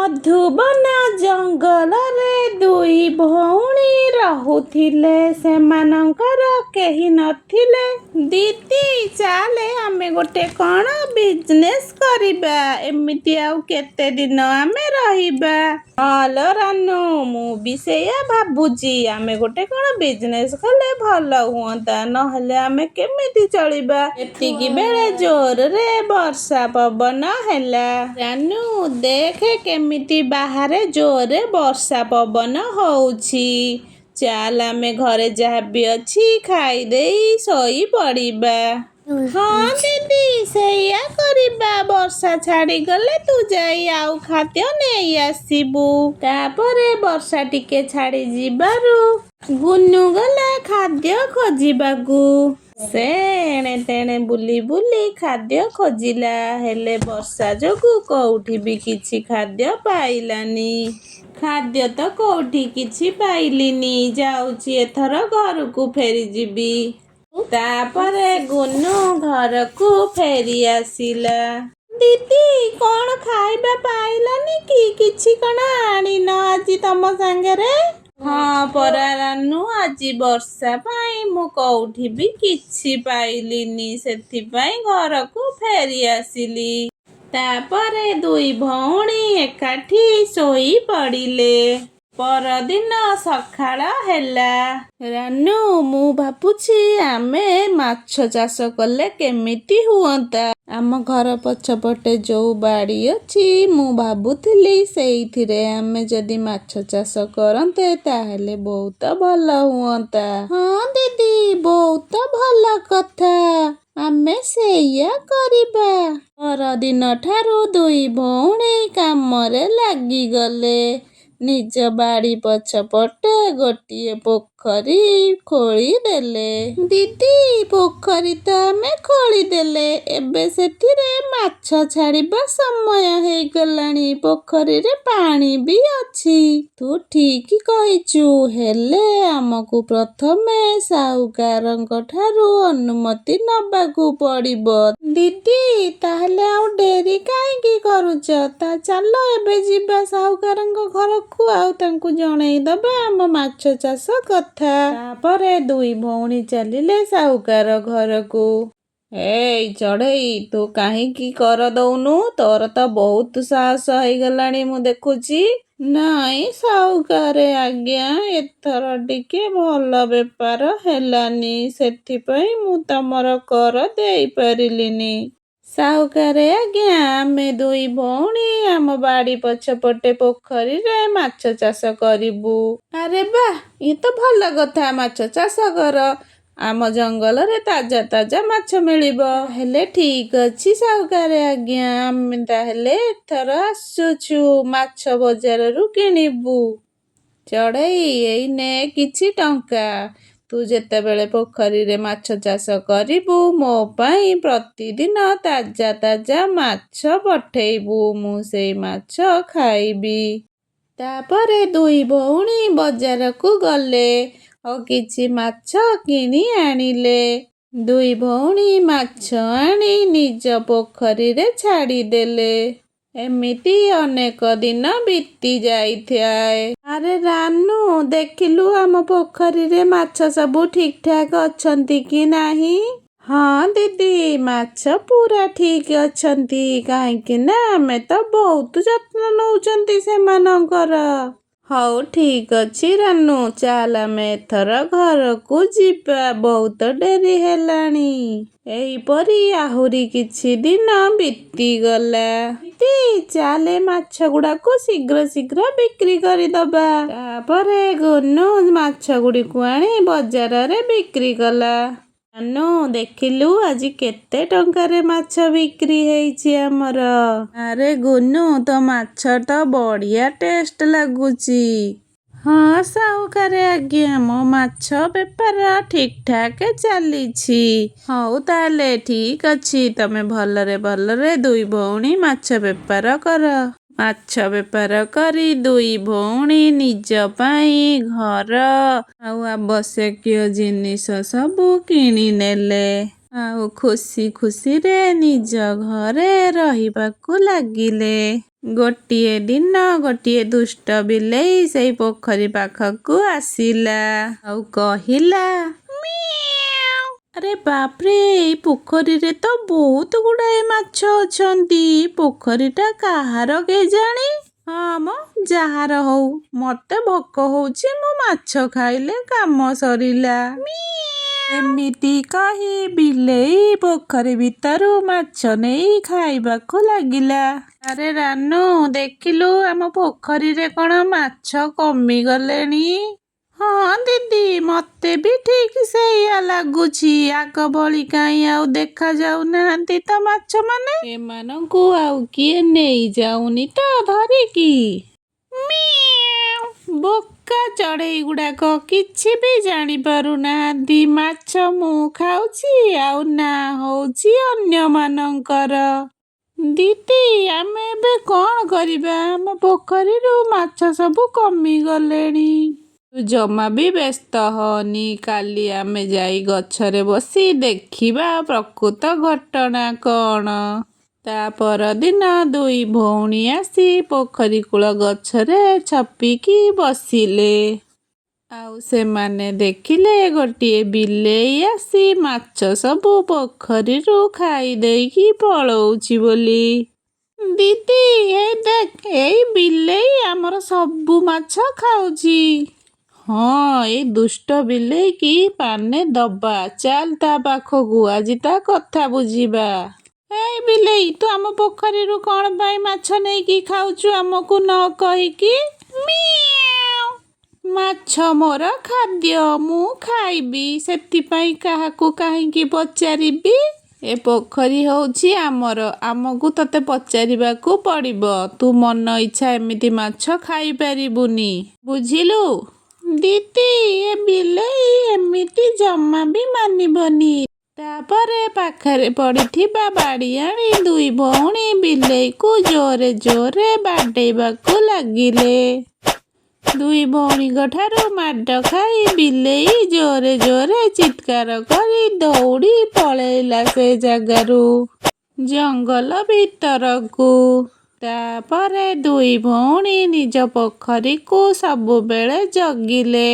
ମଧୁବନ ଜଙ୍ଗଲରେ ଦୁଇ ଭଉଣୀ ରହୁଥିଲେ। ସେମାନଙ୍କର କେହି ନଥିଲେ। ଦିଦି, ଚାଲେ ଆମେ ଗୋଟେ କ'ଣ ବିଜନେସ୍ କରିବା। ଏମିତି ଆଉ କେତେ ଦିନ ଆମେ ରହିବା? ହଁ ଲୋ ରାନୁ, ମୁଁ ବି ସେଇଆ ଭାବୁଛି। ଆମେ ଗୋଟେ କ'ଣ ବିଜନେସ୍ କଲେ ଭଲ ହୁଅନ୍ତା, ନହେଲେ ଆମେ କେମିତି ଚଳିବା? ଏତିକି ବେଳେ ଜୋରରେ ବର୍ଷା ପବନ ହେଲା। ରାନୁ, ଦେଖେ କେମିତି ବାହାରେ ଜୋରରେ ବର୍ଷା ପବନ ହଉଛି। ଚାଲ, ଆମେ ଘରେ ଯାହା ବି ଅଛି ଖାଇଦେଇ ଶୋଇପଡ଼ିବା। ହଁ ଦିଦି, ସେଇଆ କରିବା। ବର୍ଷା ଛାଡ଼ିଗଲେ ତୁ ଯାଇ ଆଉ ଖାଦ୍ୟ ନେଇ ଆସିବୁ। ତାପରେ ବର୍ଷା ଟିକେ ଛାଡ଼ି ଯିବାରୁ ଗୁନୁ ଗଲା ଖାଦ୍ୟ ଖୋଜିବାକୁ। ସେ ଏଣେ ତେଣେ ବୁଲି ବୁଲି ଖାଦ୍ୟ ଖୋଜିଲା, ହେଲେ ବର୍ଷା ଯୋଗୁଁ କୋଉଠି ବି କିଛି ଖାଦ୍ୟ ପାଇଲାନି। ଖାଦ୍ୟ ତ କୋଉଠି କିଛି ପାଇଲିନି, ଯାଉଛି ଏଥର ଘରକୁ ଫେରିଯିବି। ତାପରେ ଗୁନୁ ଘରକୁ ଫେରି ଆସିଲା। ଦିଦି, କ'ଣ ଖାଇବା ପାଇଲନି କି? କିଛି କ'ଣ ଆଣିନ ଆଜି ତମ ସାଙ୍ଗରେ? ହଁ ପରା ରାନୁ, ଆଜି ବର୍ଷା ପାଇଁ ମୁଁ କୋଉଠି ବି କିଛି ପାଇଲିନି, ସେଥିପାଇଁ ଘରକୁ ଫେରି ଆସିଲି। ତାପରେ ଦୁଇ ଭଉଣୀ ଏକାଠି ଶୋଇ ପଡ଼ିଲେ। ପରଦିନ ସକାଳ ହେଲା। ରାନୁ, ମୁଁ ଭାବୁଛି ଆମେ ମାଛ ଚାଷ କଲେ କେମିତି ହୁଅନ୍ତା? ଆମ ଘର ପଛପଟେ ଯୋଉ ବାଡ଼ି ଅଛି, ମୁଁ ଭାବୁଥିଲି ସେଇଥିରେ ଆମେ ଯଦି ମାଛ ଚାଷ କରନ୍ତେ, ତାହେଲେ ବହୁତ ଭଲ ହୁଅନ୍ତା। ହଁ ଦିଦି, ବହୁତ ଭଲ କଥା। ଆମେ ସେଇଆ କରିବା। ପରଦିନ ଠାରୁ ଦୁଇ ଭଉଣୀ କାମରେ ଲାଗିଗଲେ। ନିଜ ବାଡ଼ି ପଛପଟେ ଗୋଟିଏ ପୋଖରୀ ଖୋଳିଦେଲେ। ଦିଦି, ପୋଖରୀ ତ ଆମେ ଖୋଳିଦେଲେ, ଏବେ ସେଥିରେ ମାଛ ଛାଡ଼ିବା ସମୟ ହେଇଗଲାଣି। ପୋଖରୀରେ ପାଣି ବି ଅଛି। ତୁ ଠିକ୍ କହିଛୁ, ହେଲେ ଆମକୁ ପ୍ରଥମେ ସାହୁକାରଙ୍କ ଠାରୁ ଅନୁମତି ନବାକୁ ପଡ଼ିବ। ଦିଦି, ତାହେଲେ ଆଉ ଡେରି କାହିଁକି କରୁଛ? ତା ଚାଲ, ଏବେ ଯିବା ସାହୁକାରଙ୍କ ଘରକୁ ଆଉ ତାଙ୍କୁ ଜଣେଇଦବା ଆମ ମାଛ ଚାଷ କଥା। ତାପରେ ଦୁଇ ଭଉଣୀ ଚାଲିଲେ ସାହୁକାର ଘରକୁ। ଏଇ ଚଢ଼େଇ, ତୁ କାହିଁକି କର ଦଉନୁ? ତୋର ତ ବହୁତ ସାହସ ହେଇଗଲାଣି ମୁଁ ଦେଖୁଛି। ନାଇଁ ସାହୁକାରେ ଆଜ୍ଞା, ଏଥର ଟିକେ ଭଲ ବେପାର ହେଲାନି, ସେଥିପାଇଁ ମୁଁ ତମର କର ଦେଇପାରିଲିନି। ସାହୁକାରେ ଆଜ୍ଞା, ଆମେ ଦୁଇ ଭଉଣୀ ଆମ ବାଡ଼ି ପଛପଟେ ପୋଖରୀରେ ମାଛ ଚାଷ କରିବୁ। ଆରେ ବାଃ, ଇଏ ତ ଭଲ କଥା। ମାଛ ଚାଷ କର, ଆମ ଜଙ୍ଗଲରେ ତାଜା ତାଜା ମାଛ ମିଳିବ। ହେଲେ ଠିକ ଅଛି ସାହୁକାରେ ଆଜ୍ଞା, ଆମେ ତାହେଲେ ଏଥର ଆସୁଛୁ, ମାଛ ବଜାରରୁ କିଣିବୁ। ଚଢ଼େଇ, ଏଇ ନେ କିଛି ଟଙ୍କା। ତୁ ଯେତେବେଳେ ପୋଖରୀରେ ମାଛ ଚାଷ କରିବୁ, ମୋ ପାଇଁ ପ୍ରତିଦିନ ତାଜା ତାଜା ମାଛ ପଠେଇବୁ। ମୁଁ ସେଇ ମାଛ ଖାଇବି। ତାପରେ ଦୁଇ ଭଉଣୀ ବଜାରକୁ ଗଲେ ଓ କିଛି ମାଛ କିଣି ଆଣିଲେ। ଦୁଇ ଭଉଣୀ ମାଛ ଆଣି ନିଜ ପୋଖରୀରେ ଛାଡ଼ିଦେଲେ। ଏମିତି ଅନେକ ଦିନ ବିତି ଯାଇଥାଏ। ଆରେ ରାନୁ, ଦେଖିଲୁ ଆମ ପୋଖରୀରେ ମାଛ ସବୁ ଠିକ୍ ଠାକ୍ ଅଛନ୍ତି କି ନାହିଁ? ହଁ ଦିଦି, ମାଛ ପୁରା ଠିକ୍ ଅଛନ୍ତି, କାହିଁକି ନା ଆମେ ତ ବହୁତ ଯତ୍ନ ନଉଛନ୍ତି ସେମାନଙ୍କର। ହଉ ଠିକ୍ ଅଛି ରାନୁ, ଚାଲ ଆମେ ଏଥର ଘରକୁ ଯିବା, ବହୁତ ଡେରି ହେଲାଣି। ଏହିପରି ଆହୁରି କିଛି ଦିନ ବିତିଗଲା। ଦିଦି, ଚାଲେ ମାଛ ଗୁଡାକୁ ଶୀଘ୍ର ଶୀଘ୍ର ବିକ୍ରି କରିଦବା। ତାପରେ ଗୁନୁ ମାଛ ଗୁଡ଼ିକୁ ଆଣି ବଜାରରେ ବିକ୍ରି କଲା। ରାନୁ, ଦେଖିଲୁ ଆଜି କେତେ ଟଙ୍କାରେ ମାଛ ବିକ୍ରି ହେଇଛି ଆମର। ଆରେ ଗୁନୁ, ତୋ ମାଛ ତ ବଢ଼ିଆ ଟେଷ୍ଟ ଲାଗୁଛି। ହଁ ସାହୁକାରେ ଆଜ୍ଞା, ମୋ ମାଛ ବେପାର ଠିକ୍ ଠାକ୍ ଚାଲିଛି। ହଉ ତାହେଲେ ଠିକ୍ ଅଛି, ତମେ ଭଲରେ ଭଲରେ ଦୁଇ ଭଉଣୀ ମାଛ ବେପାର କର। ମାଛ ବେପାର କରି ଦୁଇ ଭଉଣୀ ନିଜ ପାଇଁ ଘର ଆଉ ଆବଶ୍ୟକୀୟ ଜିନିଷ ସବୁ କିଣିନେଲେ ଆଉ ଖୁସି ଖୁସିରେ ନିଜ ଘରେ ରହିବାକୁ ଲାଗିଲେ। ଗୋଟିଏ ଦିନ ଗୋଟିଏ ଦୁଷ୍ଟ ବିଲେଇ ସେଇ ପୋଖରୀ ପାଖକୁ ଆସିଲା ଆଉ କହିଲା, ଆରେ ବାପରେ, ଏଇ ପୋଖରୀରେ ତ ବହୁତ ଗୁଡ଼ାଏ ମାଛ ଅଛନ୍ତି। ପୋଖରୀଟା କାହାର କେଜାଣି? ହଁ ମ, ଯାହାର ହଉ, ମତେ ଭୋକ ହଉଛି, ମୁଁ ମାଛ ଖାଇଲେ କାମ ସରିଲା। ଏମିତି କହି ବିଲେଇ ପୋଖରୀ ଭିତରୁ ମାଛ ନେଇ ଖାଇବାକୁ ଲାଗିଲା। ଆରେ ରାନୁ, ଦେଖିଲୁ ଆମ ପୋଖରୀରେ କ'ଣ ମାଛ କମିଗଲେଣି? ହଁ ଦିଦି, ମତେ ବି ଠିକ୍ ସେଇଆ ଲାଗୁଛି। ଆଗ ଭଳି କାହିଁ ଆଉ ଦେଖା ଯାଉନାହାନ୍ତି ତ ମାଛମାନେ। ଏମାନଙ୍କୁ ଆଉ କିଏ ନେଇଯାଉନି ତ ଧରିକି? ବୋକା ଚଢ଼େଇ ଗୁଡ଼ାକ କିଛି ବି ଜାଣିପାରୁନାହାନ୍ତି। ମାଛ ମୁଁ ଖାଉଛି ଆଉ ନା ହଉଛି ଅନ୍ୟମାନଙ୍କର। ଦିଦି, ଆମେ ଏବେ କ'ଣ କରିବା? ଆମ ପୋଖରୀରୁ ମାଛ ସବୁ କମିଗଲେଣି। ତୁ ଜମା ବି ବ୍ୟସ୍ତ ହଅନି। କାଲି ଆମେ ଯାଇ ଗଛରେ ବସି ଦେଖିବା ପ୍ରକୃତ ଘଟଣା କ'ଣ। ତା ପରଦିନ ଦୁଇ ଭଉଣୀ ଆସି ପୋଖରୀ କୂଳ ଗଛରେ ଛପିକି ବସିଲେ। ଆଉ ସେମାନେ ଦେଖିଲେ ଗୋଟିଏ ବିଲେଇ ଆସି ମାଛ ସବୁ ପୋଖରୀରୁ ଖାଇ ଦେଇକି ପଳଉଛି ବୋଲି। ଦିଦି, ଏଇ ଦେଖ, ଏଇ ବିଲେଇ ଆମର ସବୁ ମାଛ ଖାଉଛି। ହଁ, ଏଇ ଦୁଷ୍ଟ ବିଲେଇକି ପାନେ ଦବା। ଚାଲ ତା ପାଖକୁ, ଆଜି ତା କଥା ବୁଝିବା। ଏଇ ବିଲେଇ, ତୁ ଆମ ପୋଖରୀରୁ କ'ଣ ପାଇଁ ମାଛ ନେଇକି ଖାଉଛୁ ଆମକୁ ନ କହିକି? ମାଛ ମୋର ଖାଦ୍ୟ, ମୁଁ ଖାଇବି, ସେଥିପାଇଁ କାହାକୁ କାହିଁକି ପଚାରିବି? ଏ ପୋଖରୀ ହେଉଛି ଆମର, ଆମକୁ ତତେ ପଚାରିବାକୁ ପଡ଼ିବ। ତୁ ମନ ଇଚ୍ଛା ଏମିତି ମାଛ ଖାଇପାରିବୁନି, ବୁଝିଲୁ? ଦିଦି, ଏ ବିଲେଇ ଏମିତି ଜମା ବି ମାନିବନି। ତାପରେ ପାଖରେ ପଡ଼ିଥିବା ବାଡ଼ି ଆଣି ଦୁଇ ଭଉଣୀ ବିଲେଇକୁ ଜୋରେ ଜୋରେ ବାଡ଼େଇବାକୁ ଲାଗିଲେ। ଦୁଇ ଭଉଣୀଙ୍କ ଠାରୁ ମାଡ଼ ଖାଇ ବିଲେଇ ଜୋରେ ଜୋରେ ଚିତ୍କାର କରି ଦୌଡ଼ି ପଳେଇଲା ସେ ଜାଗାରୁ ଜଙ୍ଗଲ ଭିତରକୁ। ତାପରେ ଦୁଇ ଭଉଣୀ ନିଜ ପୋଖରୀକୁ ସବୁବେଳେ ଜଗିଲେ।